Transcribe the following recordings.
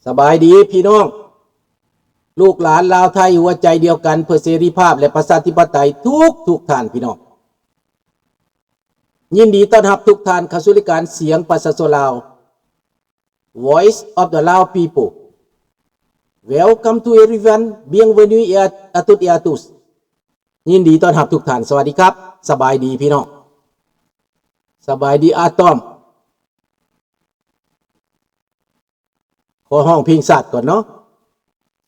ສະບາຍດີພີ່ນ້ອງ ລູກຫຼານລາວໄທຫົວໃຈດຽວກັນເພື່ອເສລີພາບ ແລະ ປະຊາທິປະໄຕທຸກໆທ່ານພີ່ນ້ອງ. ຍິນດີຕ້ອນຮັບທຸກທ່ານເຂົ້າສູ່ລາຍການສຽງປະຊາຊົນລາວ Voice of the Lao People. Welcome to everyone. Bienvenue à, à toutes et à tous. ຍິນດີຕ້ອນຮັບທຸກທ່ານ. ສະຫວັດດີຄັບ. ສະບາຍດີພີ່ນ້ອງ. ສະບາຍດີອາຕອມ. ຂໍຮ້ອງເພງຊາດກ່ອນເນາະ.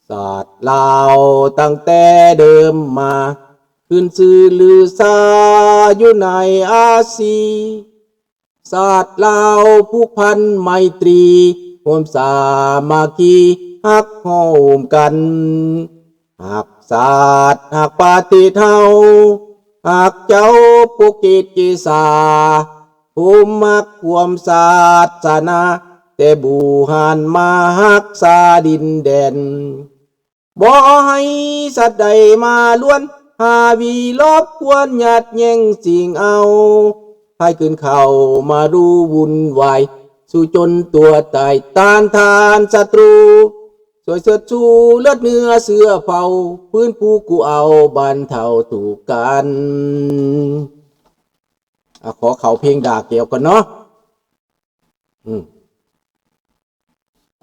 ຊາດລາວຕັ້ງແຕ່ເດີມມາ ຂຶ້ນຊື່ລືຊາຢູ່ໃນອາຊີ. ຊາດລາວຜູກພັນໄມຕີ ຮ່ວມສາມັກຄີຮັກໂຮມກັນ. ຮັກຊາດຮັກປະເທດເຮົາ ຮັກເຈົ້າໂປຣຕຸເກດເກສາ ພູມຮັກຮ່ວມສາສະໜາ ແຕ່ບູຮານມາຮັກສາດິນແດນ. ບໍ່ໃຫ້ສັດໃດມາລວນ ຫາວີລອບກວນ ຍາດແຍ່ງຊິງເອົາ ໃຫ້ຂຶ້ນເຂົ້າມາຮູ້ວຸ່ນວາຍ ສູ້ຈົນຕົວຕາຍ ຕ້ານທານສັດຕູ ຊ່ວຍເຊີດຊູເລືອດເນື້ອເຊື້ອເຜົ່າ ຟື້ນຟູກູ້ເອົາບັນເທົາທຸກກັນ. ອາ ຂໍເຂົ້າເພງດາແກວກ່ອນເນາະ. ອືມ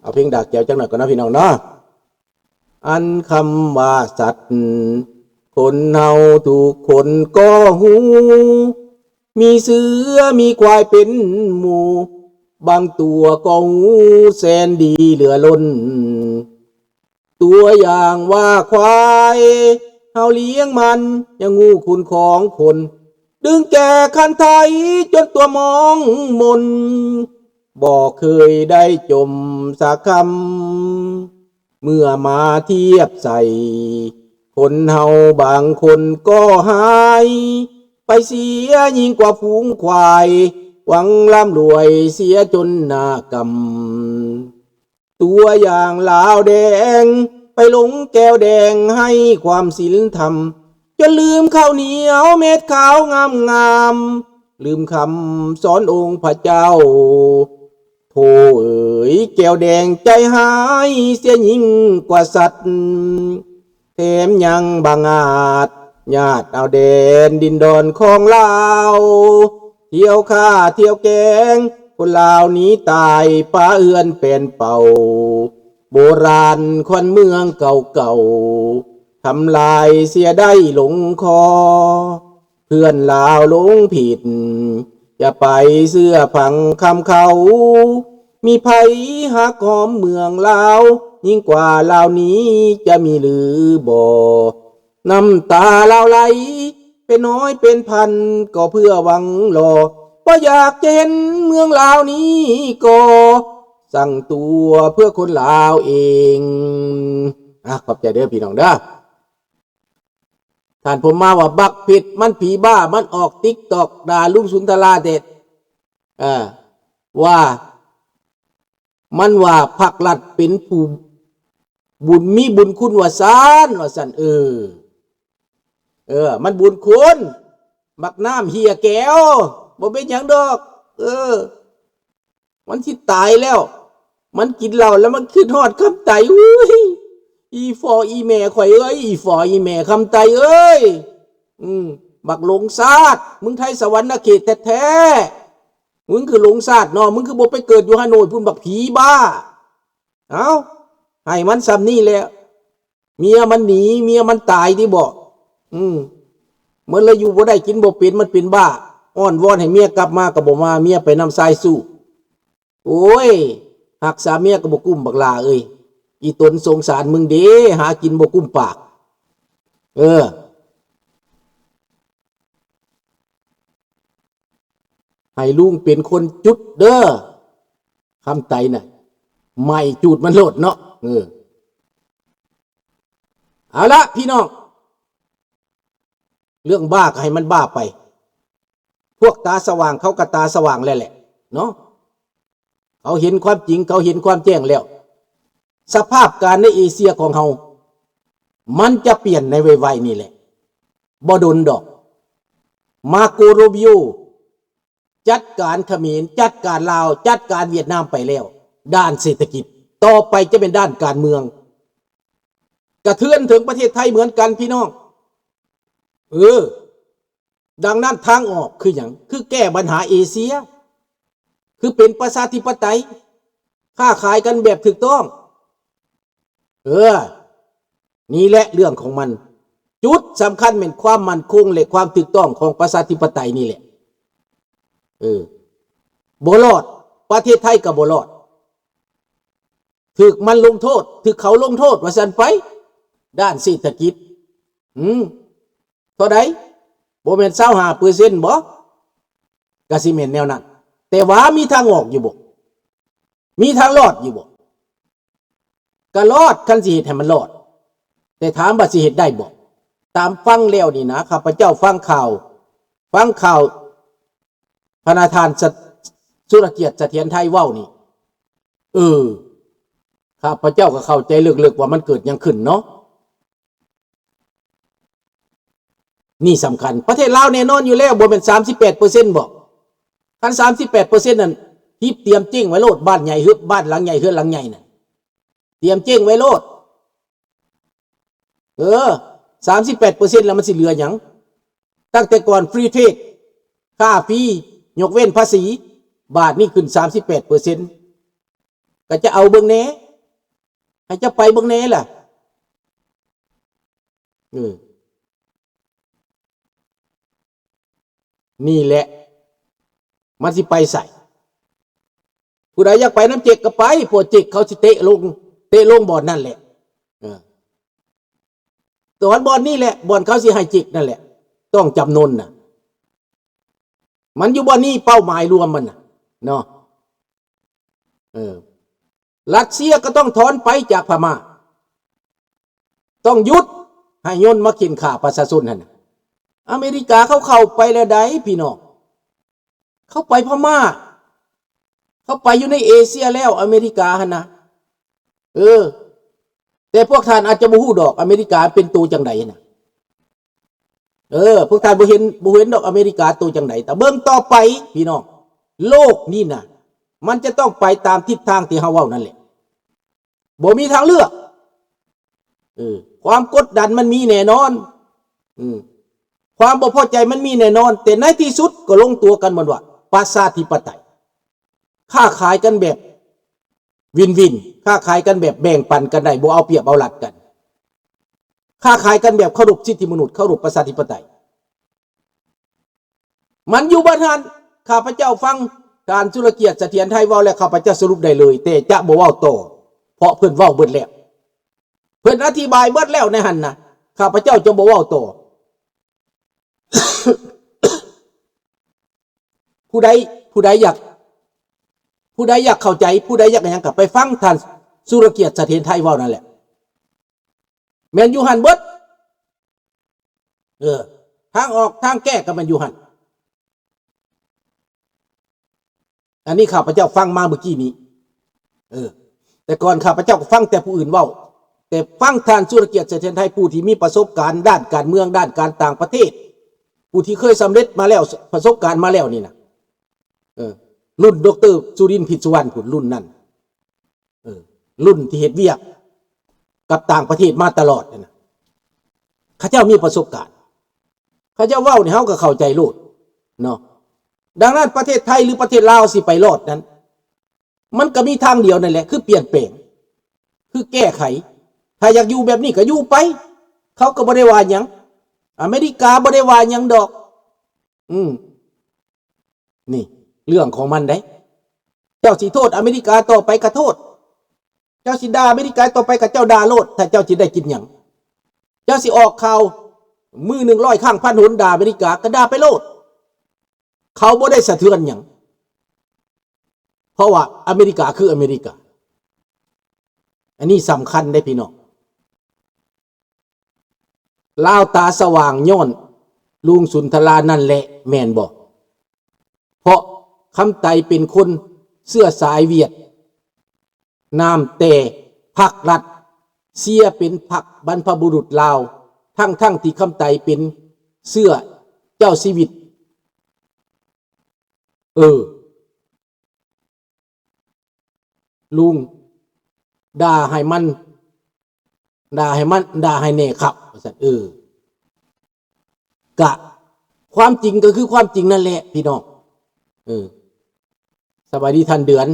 ເອົາເພງດາກແກວຈັກໜ້ອຍກ່ອນເນາະ ພີ່ນ້ອງເນາະ. ອັນຄຳວ່າສັດ ຄົນເຮົາທຸກຄົນກໍຮູ້ ມີເສືອມີຄວາຍເປັນໝູ່ ບາງຕົວກໍຮູ້ແສນດີເຫຼືອລົ້ນ. ຕົວຢ່າງວ່າຄວາຍ ເຮົາລ້ຽງມັນ ຍັງຮູ້ຄຸນຂອງຄົນ ດຶງແກ່ຄັນໄທຈົນຕົວມອງມົນ ບໍ່ເຄີຍໄດ້ຈົ່ມສັກຄຳ. ເມື່ອມາທຽບໃສ່ ຄົນເຮົາບາງຄົນກໍຫາຍ ໄປເສຍຍິ່ງກວ່າຝູງຄວາຍ ຫວັງລ່ຳລວຍເສຍຈົນໜ້າກຳ. ຕົວຢ່າງລາວແດງ ໄປຫຼົງແກ້ວແດງໃຫ້ຄວາມສິນທຳ ຈົນລືມເຂົ້າໜຽວເມັດຂາວງາມໆ ລືມຄຳສອນອົງພະເຈົ້າ. ໂທ້ເອີຍ ແກ້ວແດງໃຈຮ້າຍ ເສຍຍິ່ງກວ່າສັດ ແຖມຍັງບັງອາດ ຍາດເອົາແດນດິນດອນຂອງລາວ ທ່ຽວຂ້າທ່ຽວແກງ ຄົນລາວໜີຕາຍ ປະເຮືອນແປນເປົ່າ ໂບລານຂວັນເມືອງເກົ່າໆ ທຳລາຍເສຍໄດ້ລົງຄໍ. ເພື່ອນລາວຫຼົງຜິດ ຢ່າໄປເຊື່ອຟັງຄຳເຂົາ ມີໃຜຮັກຫອມເມືອງລາວ ຍິ່ງກວ່າລາວນີ້ຈະມີຫຼືບໍ່? ນ້ຳຕາລາວໄຫຼເປັນຮ້ອຍເປັນພັນ ກໍເພື່ອຫວັງລໍ ບໍ່ຢາກຈະເຫັນເມືອງລາວນີ້ກໍ ສ້າງຕົວເພື່ອຄົນລາວເອງ. ອາ ຂອບໃຈເດີພີ່ນ້ອງເດີ. ທ່ານພົມມາວ່າ ບັກເພັດມັນຜີບ້າ ມັນອອກຕິກຕອກ ດ່າລຸງສຸນທະລາແທ້ ເອີ ວ່າ ມັນວ່າພັກລັດເປັນຜູ້ບຸນ ມີບຸນຄຸນວ່າຊັ້ນ ວ່າຊັ້ນ. ເອີ ເອີ ມັນບຸນຄຸນ ບັກນ້ຳເຫ່ຍແກ້ວ ບໍ່ເປັນຫຍັງດອກ ເອີ ມັນຊິຕາຍແລ້ວ ມັນກິນເຫຼົ້າແລ້ວມັນຄິດຮອດຄຳໄຕ. ອຸ້ຍ ອີ່ພໍ່ອີ່ແມ່ຂ້ອຍເອີຍ ອີ່ພໍ່ອີ່ແມ່ຄຳໄຕເອີຍ ອືມ ບັກຫຼົງຊາດ ມຶງໄທສະຫວັນນະເຂດແທ້ໆ ມຶງຄືຫຼົງຊາດເນາະ ມຶງຄືບໍ່ໄປເກີດຢູ່ຮາໂນ້ຍພຸ້ນ ບັກຜີບ້າ. ເອົ້າ ໃຫ້ມັນສ່ຳນີ້ແຫຼະ ເມຍມັນໜີ ເມຍມັນຕາຍຕິບໍ? ອືມ ມັນເລີຍຢູ່ບໍ່ໄດ້ກິນບໍ່ເປັນ ມັນເປັນບ້າ ອ້ອນວອນໃຫ້ເມຍກັບມາກໍບໍ່ມາ ເມຍໄປນຳຊາຍຊູ້. ໂອ້ຍ ຮັກສາເມຍກໍບໍ່ກຸ້ມບັກຫຼ້າເອີຍ ອີ່ຕົນສົງສານມຶງເດ້ ຫາກິນບໍ່ກຸ້ມປາກ. ເອີ ໃຫ້ລຸງເປັນຄົນຈຸດເດີ ຄຳໄຕນະ ໄໝ້ຈູດມັນໂລດເນາະ. ເອີ ເອົາລະພີ່ນ້ອງ ເລື່ອງບ້າກໍໃຫ້ມັນບ້າໄປ ພວກຕາສະຫວ່າງເຂົາກໍຕາສະຫວ່າງແລ້ວແຫຼະເນາະ ເຂົາເຫັນຄວາມຈິງ ເຂົາເຫັນຄວາມແຈ້ງແລ້ວ. ສະພາບການໃນເອເຊຍຂອງເຮົາ ມັນຈະປ່ຽນໃນໄວໆນີ້ແຫຼະ ບໍ່ດົນດອກ. ມາໂກ ໂຣບິໂອ ຈັດການຂະເໝນ ຈັດການລາວ ຈັດການຫວຽດນາມໄປແລ້ວ ດ້ານເສດຖະກິດ. ຕໍ່ໄປຈະເປັນດ້ານການເມືອງ ກະເທືອນເຖິງປະເທດໄທເໝືອນກັນພີ່ນ້ອງ. ເອີ ດັ່ງນັ້ນທາງອອກຄືຫຍັງ? ຄືແກ້ບັນຫາເອເຊຍ ຄືເປັນປະຊາທິປະໄຕ ຄ້າຂາຍກັນແບບຖືກຕ້ອງ. ເອີ ນີ້ແຫຼະເລື່ອງຂອງມັນ. ຈຸດສຳຄັນແມ່ນຄວາມໝັ້ນຄົງ ແລະ ຄວາມຖືກຕ້ອງຂອງປະຊາທິປະໄຕນີ້ແຫຼະ. ເອີ ບໍ່ລອດ ປະເທດໄທກໍບໍ່ລອດ. ຖືກມັນລົງໂທດ ຖືກເຂົາລົງໂທດວ່າຊັ້ນໄປ ດ້ານເສດຖະກິດ. ອືມ ເທົ່າໃດ? ບໍ່ແມ່ນຊາວຫ້າເປີເຊັນບໍ? ກະຊິແມ່ນແນວນັ້ນ. ແຕ່ວ່າມີທາງອອກຢູ່ບໍ? ມີທາງລອດຢູ່ບໍ? ກະລອດ ຄັນຊິເຮັດໃຫ້ມັນລອດ. ແຕ່ຖາມວ່າຊິເຮັດໄດ້ບໍ? ຕາມຟັງແລ້ວນີ້ນະ ຂ້າພະເຈົ້າຟັງຂ່າວ ຟັງຂ່າວ ພະນາທ່ານ ສະ ສຸລະກຽດ ສະຖຽນໄທເວົ້ານີ້ ເອີ ຂ້າພະເຈົ້າກໍເຂົ້າໃຈເລິກໆວ່າມັນເກີດຫຍັງຂຶ້ນເນາະ. ນີ້ສຳຄັນ ປະເທດລາວແນ່ນອນຢູ່ແລ້ວ ບໍ່ແມ່ນສາມສິບແປດເປີເຊັນບໍ? ຄັນສາມສິບແປດເປີເຊັນນັ້ນ ຮີບຕຽມເຈັ້ງໄວ້ໂລດ ບ້ານໃຫຍ່ ເຮືອນ ບ້ານຫຼັງໃຫຍ່ ເຮືອນຫຼັງໃຫຍ່ນັ້ນ ຕຽມເຈັ້ງໄວ້ໂລດ. ເອີ ສາມສິບແປດເປີເຊັນ ແລ້ວມັນຊິເຫຼືອຫຍັງ? ຕັ້ງແຕ່ກ່ອນຟຣີເທຣດ ຄ້າຟຣີ ຍົກເວັ້ນພາສີ ບາດນີ້ຂຶ້ນສາມສິບແປດເປີເຊັນ ກໍຈະເອົາເບິ່ງແດ່ ໃຫ້ເຈົ້າໄປເບິ່ງແດ່ລະ. ເອີ ນີ້ແຫຼະ ມັນຊິໄປໃສ? ຜູ້ໃດຢາກໄປນຳເຈັກກໍໄປ ພວກເຈັກເຂົາຊິເຕະລົງ ເຕະລົງບ່ອນນັ້ນແຫຼະ. ເອີ ຕອນບ່ອນນີ້ແຫຼະ ບ່ອນເຂົາຊິໃຫ້ເຈັກນັ້ນແຫຼະ ຕ້ອງຈຳນົນນະ ມັນຢູ່ບ່ອນນີ້ ເປົ້າໝາຍລວມມັນນະເນາະ. ເອີ ຣັດເຊຍກໍຕ້ອງຖອນໄປຈາກພະມ້າ ຕ້ອງຢຸດໃຫ້ຍົນມາເຂັ່ນຂ້າປະຊາຊົນຫັ້ນນະ. ອາເມລິກາເຂົາເຂົ້າໄປແລ້ວໃດ໋ພີ່ນ້ອງ ເຂົາໄປພະມ້າ ເຂົາໄປຢູ່ໃນເອເຊຍແລ້ວ ອາເມລິກາຫັ້ນນະ. ເອີ ແຕ່ພວກທ່ານອາດຈະບໍ່ຮູ້ດອກ ອາເມລິກາເປັນໂຕຈັ່ງໃດນະ. ເອີ ພວກທ່ານບໍ່ເຫັນ ບໍ່ເຫັນດອກອາເມລິກາໂຕຈັ່ງໃດ. ແຕ່ເບິ່ງຕໍ່ໄປພີ່ນ້ອງ ໂລກນີ້ນະ ມັນຈະຕ້ອງໄປຕາມທິດທາງທີ່ເຮົາເວົ້ານັ້ນແຫຼະ ບໍ່ມີທາງເລືອກ. ເອີ ຄວາມກົດດັນມັນມີແນ່ນອນ ເອີ ຄວາມບໍ່ພໍໃຈມັນມີແນ່ນອນ ແຕ່ໃນທີ່ສຸດກໍລົງຕົວກັນໝົດວ່າ ປະຊາທິປະໄຕ ຄ້າຂາຍກັນແບບວິນວິນ ຄ້າຂາຍກັນແບບແບ່ງປັນກັນໄດ້ ບໍ່ເອົາປຽບເອົາລັດກັນ ຄ້າຂາຍກັນແບບເຄົາລົບສິດທິມະນຸດ ເຄົາລົບປະຊາທິປະໄຕ. ມັນຢູ່ເບິດຫັ້ນ. ຂ້າພະເຈົ້າຟັງທ່ານສຸລະກຽດ ສະຖຽນໄທເວົ້າແລ້ວ ຂ້າພະເຈົ້າສະຫຼຸບໄດ້ເລີຍ ແຕ່ຈະບໍ່ເວົ້າຕໍ່ ເພາະເພິ່ນເວົ້າເບິດແລ້ວ ເພິ່ນອະທິບາຍເບິດແລ້ວໃນຫັ້ນນະ ຂ້າພະເຈົ້າຈະບໍ່ເວົ້າຕໍ່. ຜູ້ໃດ ຜູ້ໃດຢາກ ຜູ້ໃດຢາກເຂົ້າໃຈ ຜູ້ໃດຢາກຫຍັງກໍໄປຟັງທ່ານສຸລະກຽດ ສະຖຽນໄທເວົ້ານັ້ນແຫຼະ ແມ່ນຢູ່ຫັ້ນເບິດ. ເອີ ທາງອອກທາງແກ້ກໍແມ່ນຢູ່ຫັ້ນ. ອັນນີ້ຂ້າພະເຈົ້າຟັງມາເມື່ອກີ້ນີ້ ເອີ ແຕ່ກ່ອນຂ້າພະເຈົ້າກໍຟັງແຕ່ຜູ້ອື່ນເວົ້າ ແຕ່ຟັງທ່ານສຸລະກຽດ ສະຖຽນໄທ ຜູ້ທີ່ມີປະສົບການດ້ານການເມືອງ ດ້ານການຕ່າງປະເທດ ຜູ້ທີ່ເຄີຍສຳເລັດມາແລ້ວ ປະສົບການມາແລ້ວນີ້ນະ ເອີ ລຸ້ນ ດຣ. ສຸລິນ ພິດສຸວັນ ພຸ້ນ ລຸ້ນນັ້ນ ເອີ ລຸ້ນທີ່ເຮັດວຽກກັບຕ່າງປະເທດມາຕະຫຼອດຫັ້ນນະ ເຂົາເຈົ້າມີປະສົບການ ເຂົາເຈົ້າເວົ້ານີ້ເຮົາກໍເຂົ້າໃຈໂລດເນາະ. ດັ່ງນັ້ນປະເທດໄທ ຫຼື ປະເທດລາວຊິໄປລອດນັ້ນ ມັນກໍມີທາງດຽວນັ້ນແຫຼະ ຄືປ່ຽນແປງ ຄືແກ້ໄຂ. ຖ້າຢາກຢູ່ແບບນີ້ກໍຢູ່ໄປ ເຂົາກໍບໍ່ໄດ້ວ່າຫຍັງ ອາເມລິກາບໍ່ໄດ້ວ່າຫຍັງດອກ. ອືມ ນີ້ເລື່ອງຂອງມັນເດ້. ເຈົ້າຊິໂທດອາເມລິກາຕໍ່ໄປກໍໂທດ ເຈົ້າຊິດ່າອາເມລິກາຕໍ່ໄປກໍເຈົ້າດ່າໂລດ ຖ້າເຈົ້າຊິໄດ້ກິນຫຍັງ. ເຈົ້າຊິອອກຂ່າວມື້ໜຶ່ງຮ້ອຍຄັ້ງພັນຫົນ ດ່າອາເມລິກາກໍດ່າໄປໂລດ ເຂົາບໍ່ໄດ້ສະເທືອນຫຍັງ ເພາະວ່າອາເມລິກາຄືອາເມລິກາ. ອັນນີ້ສຳຄັນເດ້ພີ່ນ້ອງ. ລາວຕາສະຫວ່າງຍ້ອນລຸງສຸນທະລານັ້ນແຫຼະ ແມ່ນບໍ່? ເພາະຄຳໄຕເປັນຄົນເຊື້ອສາຍຫວຽດນາມ ແຕ່ພັກລັດເຊຍເປັນພັກບັນພະບຸລຸດລາວ ທັງໆທີ່ຄຳໄຕເປັນເຊື້ອເຈົ້າຊີວິດ. ເອີ ລຸງ ດ່າໃຫ້ມັນ ດ່າໃຫ້ມັນ ດ່າໃຫ້ແນ່ຄັບ ວ່າຊັ້ນ. ເອີ ກະຄວາມຈິງກໍຄືຄວາມຈິງນັ້ນແຫຼະພີ່ນ້ອງ. ເອີ ສະບາຍດີທ່ານເດືອນ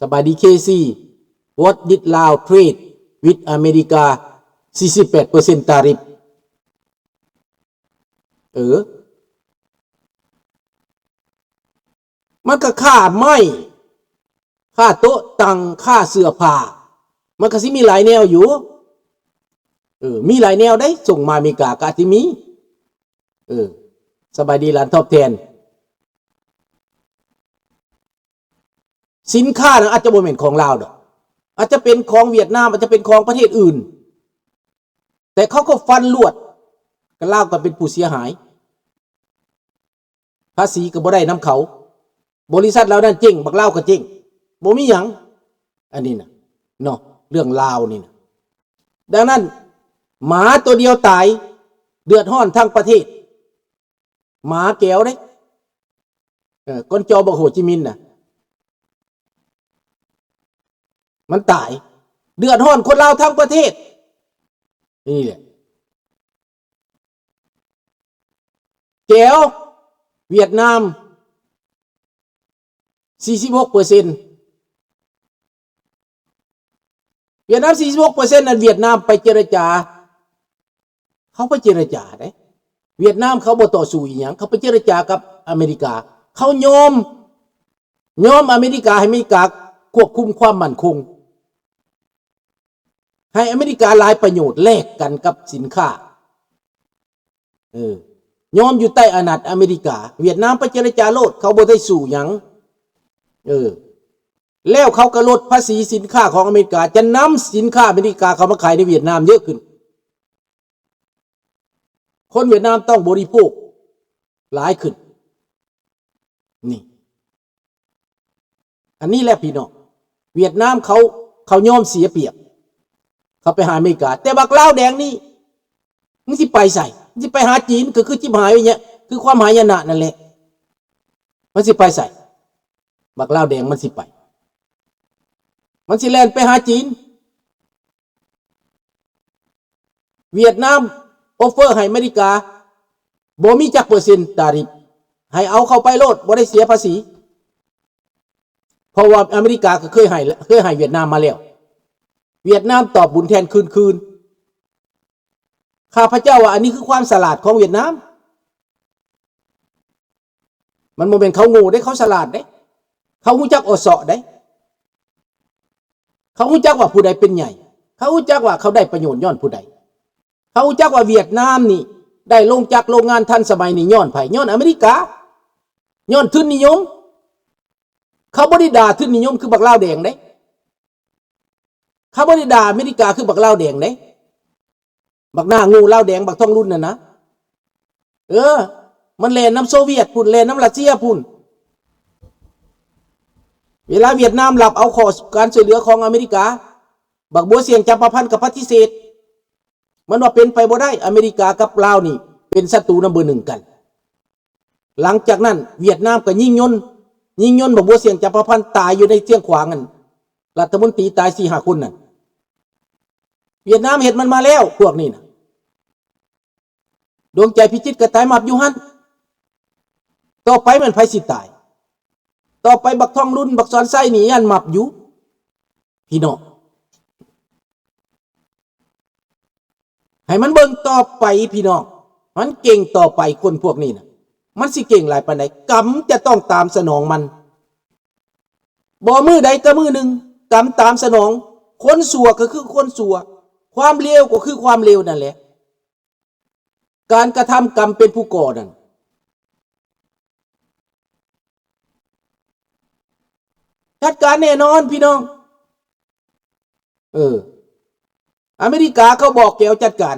ສະບາຍດີເຄຊີ. What did Lao trade with America ສີ່ສິບແປດເປີເຊັນ tariff? ເອີ ມັນກໍຄ່າໄມ້ ຄ່າໂຕະຕັ່ງ ຄ່າເສື້ອຜ້າ ມັນກໍຊິມີຫຼາຍແນວຢູ່. ເອີ ມີຫຼາຍແນວເດ້ ສົ່ງມາອາເມລິກາກໍອາດຊິມີ. ເອີ ສະບາຍດີຫຼານຕອບແທນ. ສິນຄ້ານັ້ນອາດຈະບໍ່ແມ່ນຂອງລາວດອກ ອາດຈະເປັນຂອງຫວຽດນາມ ອາດຈະເປັນຂອງປະເທດອື່ນ ແຕ່ເຂົາກໍຟັນລວດ ກໍລາວກໍເປັນຜູ້ເສຍຫາຍ. ພາສີກໍບໍ່ໄດ້ນຳເຂົາ ບໍລິສັດເຫຼົ່ານັ້ນເຈັງ ບັກລາວກໍເຈັງ ບໍ່ມີຫຍັງ. ອັນນີ້ນະເນາະ ເລື່ອງລາວນີ້ນະ. ດັ່ງນັ້ນ ໝາຕົວດຽວຕາຍ ເດືອດຮ້ອນທັງປະເທດ ໝາແກວເດ້ ເອີ ກ່ອນຈອບັກໂຮຈິມິນນະ ມັນຕາຍ ເດືອດຮ້ອນຄົນລາວທັງປະເທດ. ນີ້ແຫຼະ ແກວຫວຽດນາມ ສີ່ສິບຫົກເປີເຊັນ ຫວຽດນາມ ສີ່ສິບຫົກເປີເຊັນ ນັ້ນ ຫວຽດນາມໄປເຈລະຈາ ເຂົາໄປເຈລະຈາເດ້. ຫວຽດນາມເຂົາບໍ່ຕໍ່ສູ້ອີຫຍັງ ເຂົາໄປເຈລະຈາກັບອາເມລິກາ ເຂົາຍອມ ຍອມອາເມລິກາ ໃຫ້ອາເມລິກາຄວບຄຸມຄວາມໝັ້ນຄົງ ໃຫ້ອາເມລິກາຫຼາຍປະໂຫຍດ ແລກກັນກັບສິນຄ້າ. ເອີ ຍອມຢູ່ໃຕ້ອຳນາດອາເມລິກາ. ຫວຽດນາມໄປເຈລະຈາໂລດ ເຂົາບໍ່ໄດ້ສູ້ຫຍັງ. ເອີ ແລ້ວເຂົາກໍລົດພາສີສິນຄ້າຂອງອາເມລິກາ ຈະນຳສິນຄ້າອາເມລິກາເຂົ້າມາຂາຍໃນຫວຽດນາມເຍອະຂຶ້ນ. ຄົນຫວຽດນາມຕ້ອງບໍລິໂພກຫຼາຍຂຶ້ນ. ນີ້ ອັນນີ້ແຫຼະພີ່ນ້ອງ ຫວຽດນາມເຂົາ ເຂົາຍອມເສຍປຽບ ເຂົາໄປຫາອາເມລິກາ. ແຕ່ບັກລາວແດງນີ້ ມັນຊິໄປໃສ? ມັນຊິໄປຫາຈີນ ກໍຄືຈິບຫາຍ ຄືຄວາມຫາຍະນະນັ້ນແຫຼະ. ມັນຊິໄປໃສ? ບັກລາວແດງມັນຊິໄປ ມັນຊິແລ່ນໄປຫາຈີນ. ຫວຽດນາມ offer ໃຫ້ອາເມລິກາ ບໍ່ມີຈັກເປີເຊັນ tariff ໃຫ້ເອົາເຂົ້າໄປໂລດ ບໍ່ໄດ້ເສຍພາສີ ເພາະວ່າອາເມລິກາກໍເຄີຍໃຫ້ ເຄີຍໃຫ້ຫວຽດນາມມາແລ້ວ. ຫວຽດນາມຕອບບຸນແທນຄືນຄືນ. ຂ້າພະເຈົ້າວ່າອັນນີ້ຄືຄວາມສະຫຼາດຂອງຫວຽດນາມ. ມັນບໍ່ແມ່ນເຂົາໂງ່ເດ້ ເຂົາສະຫຼາດເດ້ ເຂົາຮູ້ຈັກເອາະເຊາະເດ້. ເຂົາຮູ້ຈັກວ່າຜູ້ໃດເປັນໃຫຍ່ ເຂົາຮູ້ຈັກວ່າເຂົາໄດ້ປະໂຫຍດຍ້ອນຜູ້ໃດ. ເຂົາຮູ້ຈັກວ່າຫວຽດນາມນີ້ໄດ້ໂລງຈັກໂລງງານທັນສະໄໝນີ້ຍ້ອນໃຜ? ຍ້ອນອາເມລິກາ ຍ້ອນທຶນນິຍົມ. ເຂົາບໍ່ໄດ້ດ່າທຶນນິຍົມຄືບັກລາວແດງເດ້ ເຂົາບໍ່ໄດ້ດ່າອາເມລິກາຄືບັກລາວແດງເດ້. ບັກໜ້າໂງ່ລາວແດງ ບັກທອງລຸນນັ້ນນະ ເອີ ມັນແລ່ນນຳໂຊວຽດພຸ້ນ ແລ່ນນຳຣັດເຊຍພຸ້ນ. ເວລາຫວຽດນາມຮັບເອົາຂໍການຊ່ວຍເຫຼືອຂອງອາເມລິກາ ບັກບົວສຽງຈຳປາພັນກໍປະຕິເສດ. ມັນວ່າເປັນໄປບໍ່ໄດ້ ອາເມລິກາກັບລາວນີ້ເປັນສັດຕູນຳເບີໜຶ່ງກັນ. ຫຼັງຈາກນັ້ນ ຫວຽດນາມກໍຍິງຍົນ ຍິງຍົນບັກບົວສຽງຈຳປາພັນຕາຍຢູ່ໃນຊຽງຂວາງນັ້ນ ລັດຖະມົນຕີຕາຍສີ່ຫ້າຄົນນັ້ນ. ຫວຽດນາມເຮັດມັນມາແລ້ວ ພວກນີ້ນະ. ດວງໃຈພິຈິດກໍຕາຍໝັບຢູ່ຫັ້ນ. ຕໍ່ໄປແມ່ນໃຜຊິຕາຍ? ຕໍ່ໄປບັກທອງລຸນ ບັກສອນໄຊນີ້ຢ້ານໝັບຢູ່ ພີ່ນ້ອງ. ໃຫ້ມັນເບິ່ງຕໍ່ໄປພີ່ນ້ອງ ມັນເກັ່ງຕໍ່ໄປ ຄົນພວກນີ້ນະ ມັນຊິເກັ່ງຫຼາຍປານໃດ? ກຳຈະຕ້ອງຕາມສະໜອງມັນ ບໍ່ມື້ໃດກໍມື້ໜຶ່ງ ກຳຕາມສະໜອງ. ຄົນຊົ່ວກໍຄືຄົນຊົ່ວ ຄວາມເລວກໍຄືຄວາມເລວນັ້ນແຫຼະ. ການກະທຳກຳເປັນຜູ້ກໍ່ນັ້ນ ຈັດການແນ່ນອນພີ່ນ້ອງ. ເອີ ອາເມລິກາເຂົາບອກແກວຈັດການ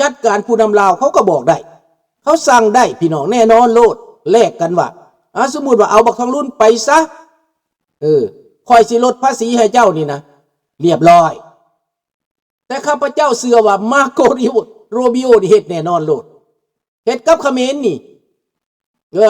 ຈັດການຜູ້ນຳລາວເຂົາກໍບອກໄດ້ ເຂົາສັ່ງໄດ້ພີ່ນ້ອງ ແນ່ນອນໂລດ ແລກກັນວ່າ ອາ ສົມມຸດວ່າເອົາບັກທອງລຸນໄປຊະ ເອີ ຂ້ອຍຊິລົດພາສີໃຫ້ເຈົ້ານີ້ນະ ລຽບລ້ອຍ. ແຕ່ຂ້າພະເຈົ້າເຊື່ອວ່າມາໂກ ໂຣບິໂອນີ້ເຮັດແນ່ນອນໂລດ ເຮັດກັບຂະເໝນນີ້ ເອີ